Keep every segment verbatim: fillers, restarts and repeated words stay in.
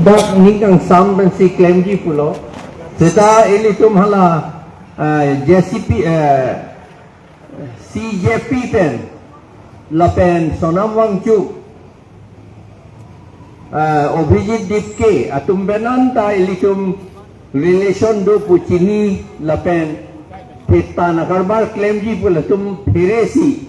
Dak ning kangsam pensi klemji pulo. Seta ilitum hala, eh, J C P, eh, C J P pen lapen Sonam Wangchuk, eh, Abhijit Dipke atum pen anta ilitum relation do pu chini lapen theta na karbar klemji pu latum pheresi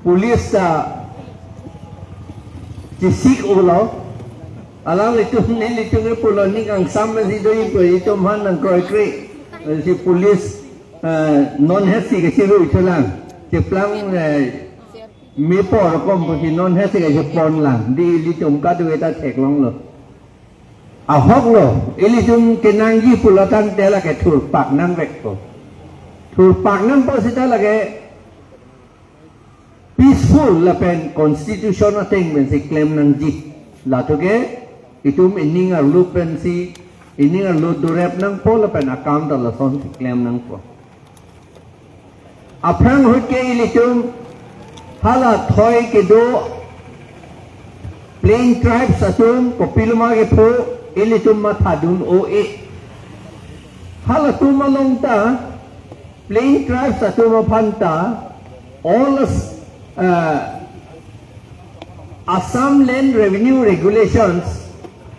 police ta chisik ulo. Alanglitum nelitum ke pulo ning kangsam si do ipo itum han nangkroikre. Si police, eh, non het si kachirui thulang. Cheplang, eh, me por kom pusi non het si kachepon lang. Di ilitum kadokave ta theklonglo. Ahoklo, ilitum kenangji pulo tangte lake thurpak nangvekpo. Thurpak nangpo seta lake peaceful lapen constitution ateng pensi klem nangji. Latum ke itum ining arlo pensi, ining arlo dorep nangpo lapen akam ta lasonsi klem nangpo. Aphrang ahut ke ilitum hala thoi kedo plain tribes atum kopiloma kepho ilitum mathadun o-e. Halatum along ta plain tribes atum aphan ta all, uh, Assam Land Revenue Regulations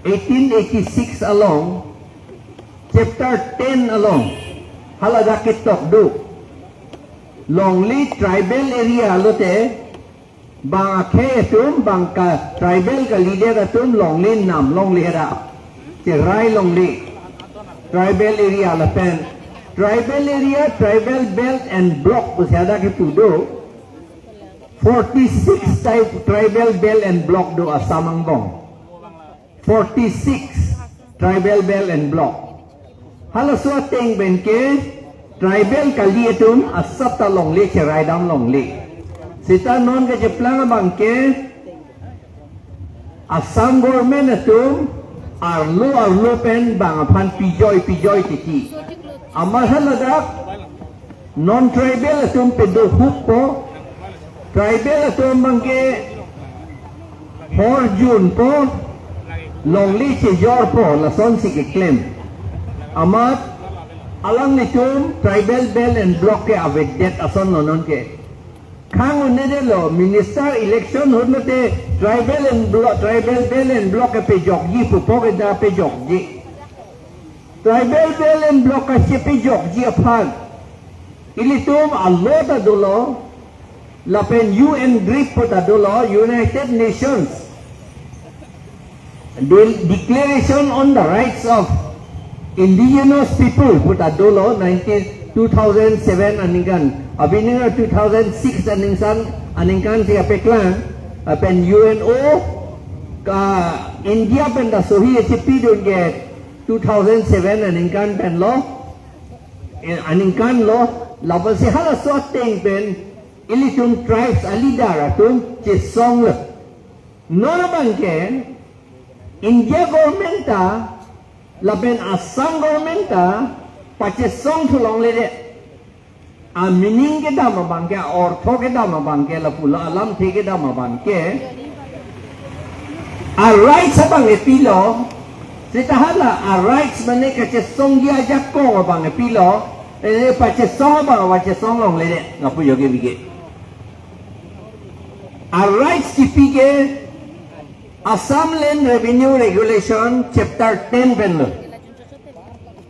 eighteen eighty-six along, chapter ten along, haladak ketok do. Longle tribal area lote, bang akhei atum, bang ka tribal kalidet atum longle nam longle hera. Cherai longle. Tribal area lapen. Tribal area, tribal belt and block pusi hadak kepu do. Forty-six type tribal belt and block do Assam angbong. Forty-six tribal belt and block. Halaso ateng pen ke tribal kali atum asap ta longle cherai dam longle. Seta non kacheplang abang ke Assam government atum arlo arlo pen bang aphan pijoi pijoi titi. Amat haladak non tribal atum pedo huk po, tribal atum abang ke horjun po, longle chejor po, lasonsi keklem. Amat alanglitum tribal belt and block ke avedet ason lo non ke. Khang un-edetlo, minister election ahut lote tribal and block, tribal belt and block ke pejokji pupo ke da pejokji. Tribal belt and block kachepejokji aphan ilitum a-law ta dolo, lapen U N GRIP pu ta dolo, United Nations De-, Declaration on the Rights of Indigenous People pu ta dolo, nineteen, two thousand seven aningkan. Abiningkan two thousand six aningkan, aningkan si kapeklang, lapen U N O ka India pen ta sohi chepidun ke two thousand seven aningkan pen lo, eh, aningkan lo, lapensi halaso ateng pen ilitum tribes a-leader atum chesonglo. Non abang ke India government ta lapen Assam government ta pachesong thu longledet. A-meaning kedam abang ke, a-ortho kedam abang ke, lapulo alamthe kedam abang ke, a-rights abang kepilo, seta hala a-rights mane kachesongji ajakong abang kepilo, eh, pachesong abang, pachesong longledet, lapu jo ke bige. A-rights kipi ke Assam Land Revenue Regulation chapter ten pen lo.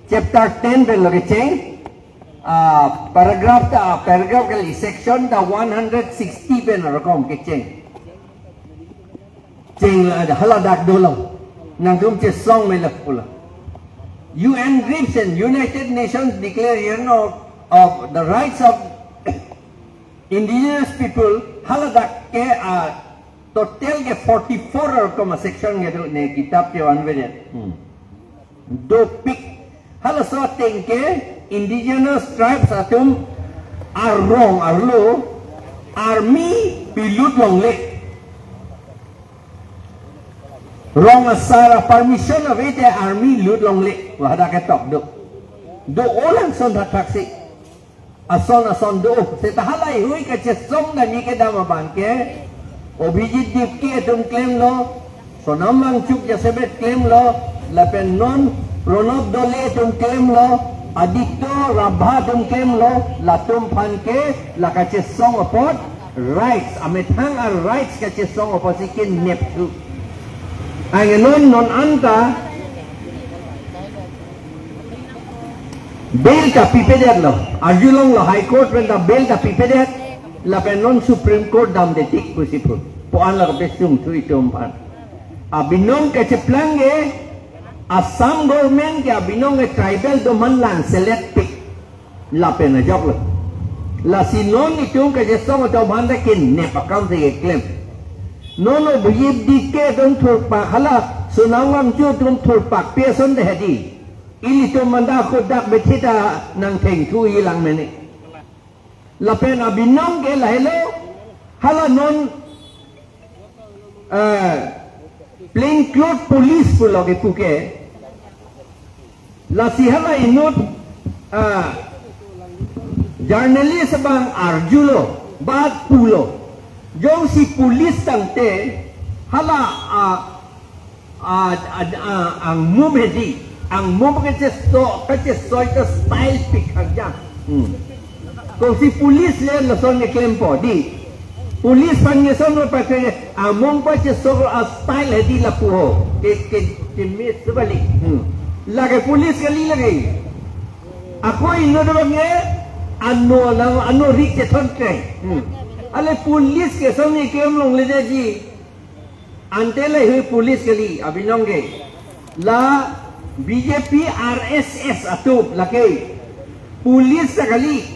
Chapter ten pen lo kecheng. Ah, paragraph ta, paragraph kali, section ta one hundred sixty pen arokom kecheng. Cheng la ada haladak dolo. Nangtum chesong me lapulo. U N GRIPS and United Nations Declaration of, of the Rights of Indigenous People, haladak ke, ah, total ke forty-four arokom a-section ke do ne kitab ke vanvedet. Hmm. Dopik. Halaso ateng ke indigenous tribes atum arong arlo army pilut longle. Rong asar a-permission ave te army lut longle. Wahada ketok do. Do-o langson thakthak si. Ason ason do, seta halahei hui kachesong dami kedam abang ke, Abhijit Dipke atum klemlo, Sonam Wangchuk jasemet klemlo, lapen non Pranab Doley atum klemlo, Aditya Rabha atum klemlo, latum aphan ke la kachesong apot rights, amethang a-rights kachesong apotsi kenep thu. Anke non non anta bail ta pipedetlo, arjulonglo High Court pen ta bail ta pipedet, lapen non Supreme Court damde tik pusi pu. Pu-an la kapesung thu itum aphan. Abinong kacheplang ke, Assam government ke abinong ke tribal atum aphan lang selet pik. Lapen ajoklo. Lasi non itum kachesong atum aphan ta kenep akam si keklem. Non Abhijit Dike atum thurpak hala, Sonam Wangchuk atum thurpak pi ason de hedi. Ilitum manda kodak bethi ta nangthengthu ilang mene. Lapen abinong ke lahelo, hala non, eh, plain clothes police pulo kepu ke. Lasi hala inut, ah, journalist abang arjulo, bat pulo. Jongsi police tangte, hala, ah, ah, ah, ah, angmum hedi, angmum kacheso, kachesoi ta style pik hajang. Hmm. Kosi police le lason keklempo di. Police aphan ke lason lo pake, angmum pachesok a-style hedi lapu ho. Ke, ke, ke miss bali. Hmm. Lake police kali lake. Ako inut abang ke ano lang, ano rik chethon kreng. Hmm. Ale police ke lason keklem longle ji. Ante lahei police kali, abinong ke. La B J P R S S atum lake. Police ta kali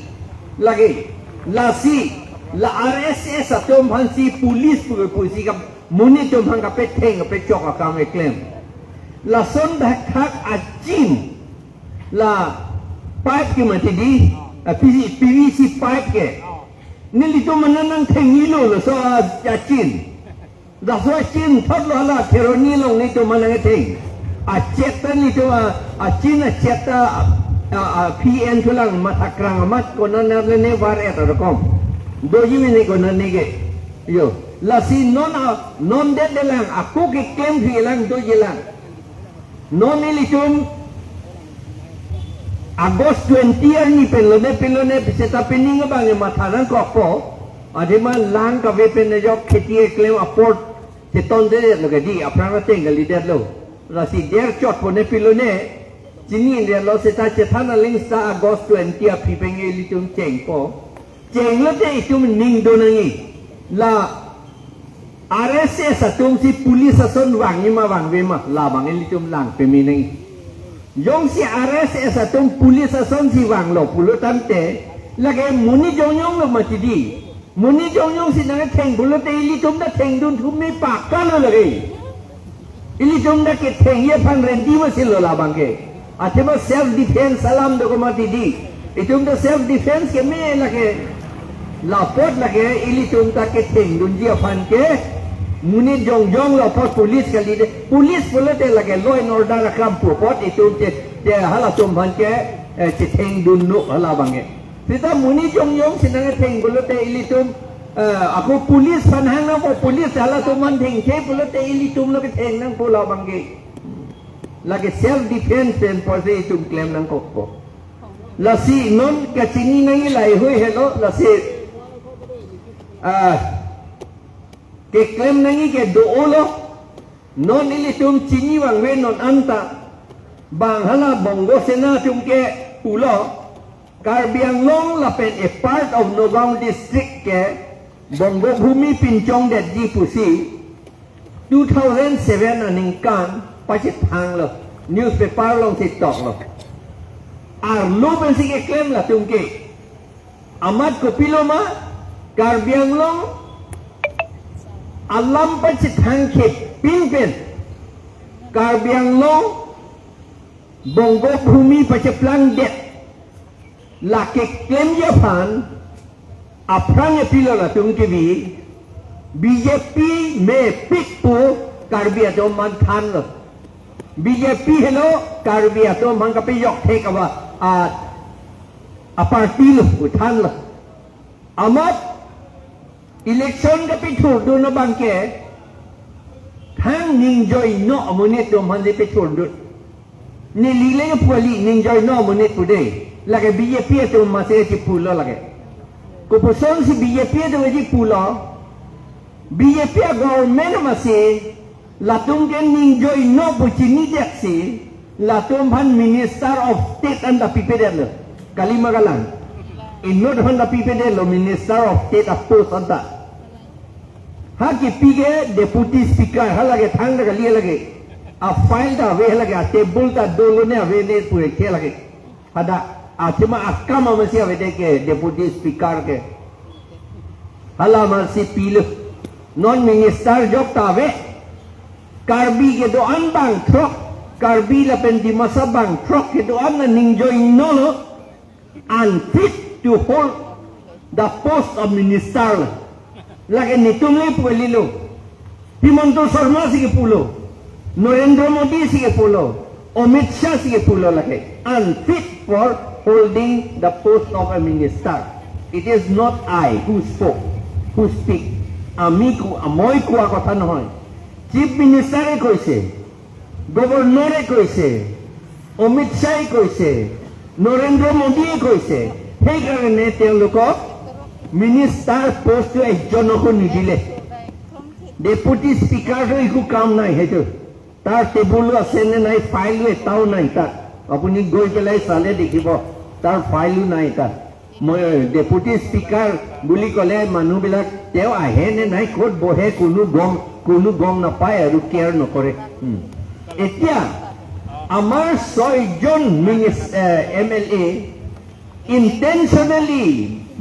lake. Lasi, la R S S atum aphansi police pu, pusi ka monit atum aphan kapetheng, kapechok akam keklem. Lason dak thak achin. La pipe ke mati di, a, P V C, P V C pipe ke. Nelitum mana nangthengilo laso a, achin. Laso achin thotlo hala Kheroni along nelitum mana nangtheng. Achet ta nelitum a, achin achet ta, a, a, P N thulang mathakrang amat konat ne var-et arokom. Doji mene konat ne ke. Yo, lasi non a, non det de lang, ako keklem phi lang doji lang. Non ilitum August twenty arni pen lone pin lone seta pining abang matha nangkokpo. Athema lang kave pen ajok kheti keklem apor cheton de lo ke di, aphrang ateng kalidetlo. Lasi der chot pone pin lone, chini detlo seta chethan aling seta August twenty aphi pen ilitum chengpo. Chenglote itum ning do nangji. La R S S atumsi police ason vangji ma vangve ma, labang ilitum lang peme nangji. Jongsi R S S atum police asonsi vanglo pulo tangte, lake monit jongjong lo mati di. Monit jongjong si nangtheng pulote ilitum ta thengdun thu me pakka lo lake. Ilitum ta kethengji aphan ready masi lo labang ke. Athema self defense alam do ko mati di. Itum ta self defense ke me lake. Lapot lake ilitum ta kethengdunji aphan ke. Monit jongjong lo apot police kali de. Police pulote lake law and order akam pu apot itum che, che halatum aphan ke, eh, chethengdun no halabang ke. Seta monit jongjong si nangtheng pulote ilitum, eh, ako police aphan hang nangpo, police halatum aphan thengthe pulote ilitum lo ketheng nangpo labang ke. Lake self defense pen pusi itum klem nangkokpo. Lasi non kachini nangji lahei helo, lasi, ah, keklem nangji ke do-o lo. Non ilitum chini vangve non anta, bang hala Bongo Sena atum ke pulo, Karbi Anglong lapen a part of Nagaon district ke Bongo Bhumi pinchongdetji pusi two thousand seven aningkan pachethanglo, newspaper alongsi toklo. Arlo pensi keklem latum ke. Amat kopilo ma, Karbi Anglong alam pachethang kepin pen, Karbi Anglong Bongo Bhumi pacheplangdet, lake klemji aphan, aphrang epilo latum kebi, B J P mepik pu Karbi atum aphan thanlo. B J P helo Karbi atum aphan kapejok thek ava, a, a party lo, pu thanlo. Amat election kapethurdun abang ke, Thang ningjoino amonit atum aphan si pethurdut. Neli le pu kali ningjoino amonit pu dei. Lake B J P atum masi chipulo lake. Kopuson si B J P atum chipulo. B J P a-government masi latum ke ningjoino pu chinideksi, latum aphan Minister of State anta pipedetlo. Kali ma kalang. Inut aphan ta pipedetlo Minister of State a-post anta. Ha kipi ke Deputy Speaker, halake thangta kali lake. A-file ta ave halake, a-table ta dolone avene pu ke lake. Hadak, athema akam amatsi avedetke Deputy Speaker ke. Hala amatsi pilo. Non minister jok ta ave. Karbi kedo-an bang throk. Karbi lapen Dimasa bang throk kedo-an na ningjoinolo. Unfit to hold the post of minister. Lake netum le pu kalilo. Himanta Sarma si kepulo. Narendra Modi si kepulo. Amit Shah si kepulo lake. Unfit for holding the post of a minister. It is not I who spoke, who speak. Ami ko, amoi kowa kotha nohoi. Chief Minister e koise. Governor e koise, Amit Shah e koise, Narendra Modi e koise, সেইকাৰণে তেওঁলোকক minister post টো এজনকো নিদিলে। Deputy Speaker টো একো কাম নাই সেইটো। তাৰ table ও আছে নে নাই, file ও এটাও নাই তাত। আপুনি গৈ পেলাই চালে দেখিব, তাৰ file ও নাই তাত। মই ডেপুটি স্পীকাৰ বুলি ক'লে মানুহবিলাক তেওঁ আহে নে নাই, ক'ত বহে, কোনো গম, কোনো গম নাপায় আৰু কেয়াৰ নকৰে। উম। এতিয়া আমাৰ ছয়জন মিনিচ-, এ, এম এল এ ইণ্টেনশ্যনেলি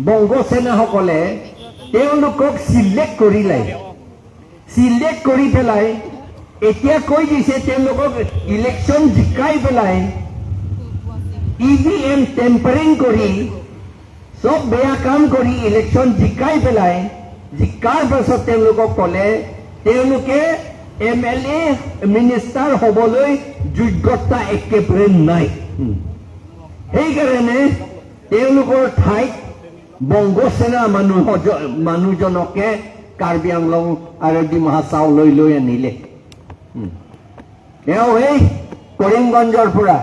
বংগ সেনাসকলে তেওঁলোকক চিলেক্ট কৰিলে। চিলেক্ট কৰি পেলাই এতিয়া কৈ দিছে তেওঁলোকক ইলেকশ্যন জিকাই পেলাই ই ভি এম টেম্পাৰিং কৰি চব বেয়া কাম কৰি ইলেকশ্যন জিকাই পেলাই জিকাৰ পাছত তেওঁলোকক ক'লে তেওঁলোকে এম এল এ মিনিষ্টাৰ হ'বলৈ যোগ্যতা একেবাৰে নাই। উম। সেইকাৰণে তেওঁলোকৰ ঠাইত বংগ সেনা মানুহ, মানুহজনকে কাৰ্বি আংলং আৰু ডিমা হাছাওলৈ লৈ আনিলে। উম। তেওঁ সেই কৰিমগঞ্জৰ পৰা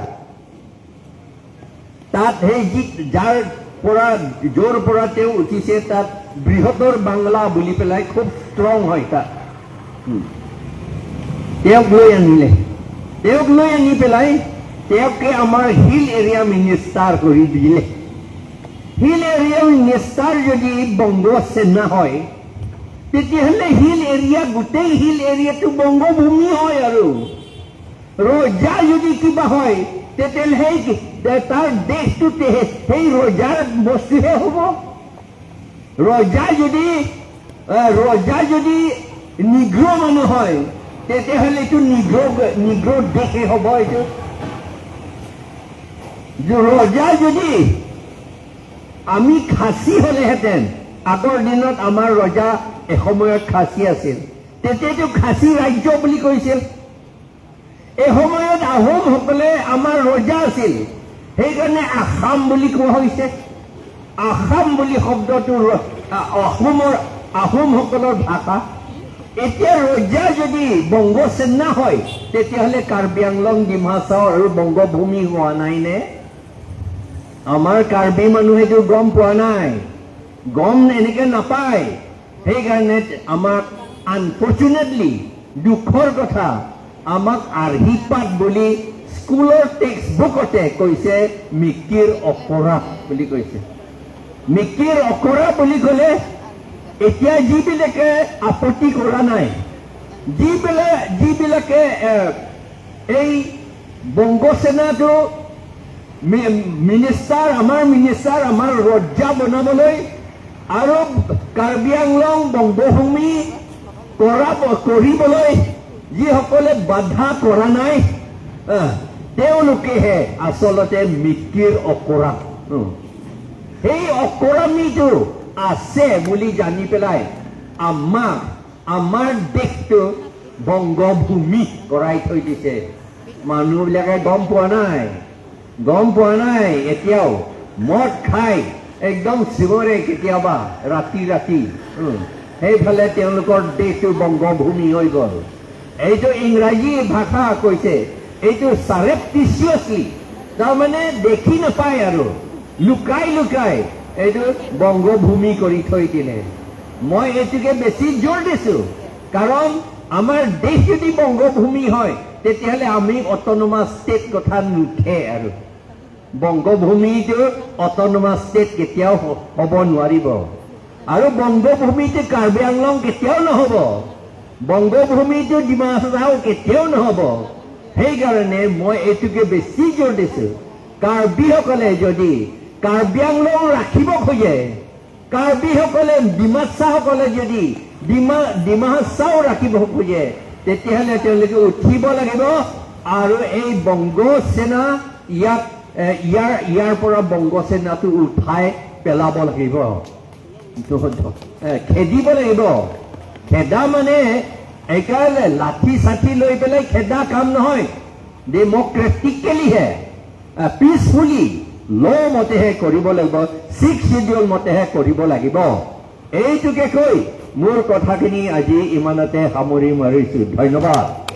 তাত সেই যি যাৰ পৰা, য'ৰ পৰা তেওঁ উঠিছে, তাত বৃহত্তৰ বাংলা বুলি পেলাই খুব ষ্ট্ৰং হয় তাত। উম। তেওঁক লৈ আনিলে। তেওঁক লৈ আনি পেলাই তেওঁকে আমাৰ হিল এৰিয়া মিনিষ্টাৰ কৰি দিলে। হিল এৰিয়া মিনিষ্টাৰ যদি বংগ সেনা হয়, তেতিয়াহ'লে হিল এৰিয়া, গোটেই হিল এৰিয়াটো বংগভূমি হয় আৰু। ৰজা যদি কিবা হয়, তেতিয়াহ'লে সেই, তাৰ দেশটো তে-, সেই ৰজাৰ বস্তুহে হ'ব। ৰজা যদি, আহ, ৰজা যদি নিগ্ৰ মানুহ হয়, তেতিয়াহ'লে এইটো নিগ্ৰ, নিগ্ৰ দেশে হ'ব এইটো। য-, ৰজা যদি আমি খাচী হ'লেহেঁতেন, আগৰ দিনত আমাৰ ৰজা এসময়ত খাচী আছিল, তেতিয়াতো খাচী ৰাজ্য বুলি কৈছিল। এসময়ত আহোমসকলে আমাৰ ৰজা আছিল, সেইকাৰণে আসাম বুলি কোৱা হৈছে। আসাম বুলি শব্দটো ৰ-, আ-, অসমৰ, আহোমসকলৰ ভাষা। এতিয়া ৰজা যদি বংগ সেনা হয়, তেতিয়াহ'লে কাৰ্বি আংলং, ডিমা হাছাও আৰু বংগভূমি হোৱা নাই নে? আমাৰ কাৰ্বি মানুহেতো গম পোৱা নাই, গম এনেকে নাপায়। সেইকাৰণে আমাক আনফৰ্চুনেটলি দুখৰ কথা, আমাক আৰ্হিপাত বুলি স্কুলৰ টেক্সট বুকতে কৈছে, মিকিৰ অকৰা বুলি কৈছে। মিকিৰ অকৰা বুলি ক'লে এতিয়া যিবিলাকে আপত্তি কৰা নাই, যিবিলাক, যিবিলাকে, এ, এই বংগ সেনাটো মি-, মিনিষ্টাৰ, আমাৰ মিনিষ্টাৰ, আমাৰ ৰজা বনাবলৈ আৰু কাৰ্বি আংলং বংগভূমি কৰা, কৰিবলৈ যিসকলে বাধা কৰা নাই, আহ, তেওঁলোকেহে আচলতে মিকিৰ অকৰা। উম। সেই অকৰামিটো আছে বুলি জানি পেলাই আমাক আমাৰ দেশটো বংগভূমি কৰাই থৈ দিছে। মানুহবিলাকে গম পোৱা নাই, গম পোৱা নাই এতিয়াও। মদ খাই একদম চিঞৰে কেতিয়াবা ৰাতি ৰাতি। উম, সেইফালে তেওঁলোকৰ দেশটো বংগভূমি হৈ গ'ল। এইটো ইংৰাজী ভাষা কৈছে, এইটো চাৰেপটিচিয়াছলি, তাৰমানে দেখি নাপায় আৰু লুকাই লুকাই এইটো বংগভূমি কৰি থৈ দিলে। মই এইটোকে বেছি জোৰ দিছো, কাৰণ আমাৰ দেশ যদি বংগভূমি হয়, তেতিয়াহ'লে আমি অট'নমাছ ষ্টেট কথা নুঠে আৰু। বংগভূমিটো অট'নমাছ ষ্টেট কেতিয়াও হ-, হ'ব নোৱাৰিব। আৰু বংগভূমিটো কাৰ্বি আংলং কেতিয়াও নহ'ব। বংগভূমিটো ডিমা হাছাও কেতিয়াও নহ'ব। সেইকাৰণে মই এইটোকে বেছি জোৰ দিছো, কাৰ্বিসকলে যদি কাৰ্বি আংলং ৰাখিব খোজে, কাৰ্বিসকলে, ডিমাছাসকলে যদি ডিমা, ডিমা হাছাও ৰাখিব খোজে, তেতিয়াহ'লে তেওঁলোকে উঠিব লাগিব আৰু এই বংগ সেনা ইয়াক, এ, ইয়াৰ, ইয়াৰ পৰা বংগ সেনাটো উঠাই পেলাব লাগিব। এইটো শুদ্ধ। এ, খেদিব লাগিব। খেদা মানে এইকাৰণে লাঠি চাঠি লৈ পেলাই খেদা কাম নহয়। ডেমক্ৰেটিকেলিহে, আ, পিচফুলি, ল' মতেহে কৰিব লাগিব, ছিক্স শ্বিডিউল মতেহে কৰিব লাগিব। এইটোকে কৈ মোৰ কথাখিনি আজি ইমানতে সামৰি মাৰিছো। ধন্যবাদ।